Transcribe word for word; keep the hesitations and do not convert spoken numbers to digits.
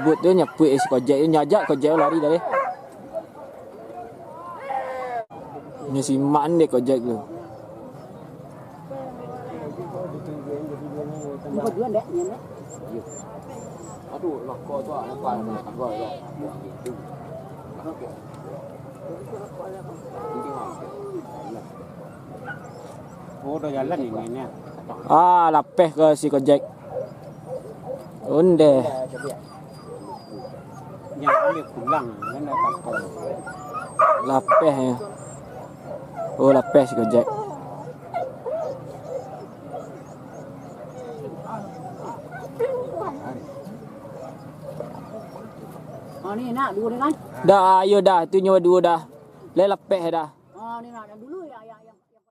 Nyapuik tu, nyapuik si Kojek tu, nyajak Kojek tu lari tadi. Nyo simak dek Kojek tu. Oh, udah jalan ini, ini. Ah, lapeh ka si Kojek. Ondeh. Jangan dia pulang, kan dah takut. Lapeh ya. Oh, lapeh si Kojek. Oh, ni nak dua dengan. Dah, ayo dah. Tu nyawa dua dah. Lai lapeh dah. Oh, ni nak dulu ya, ya.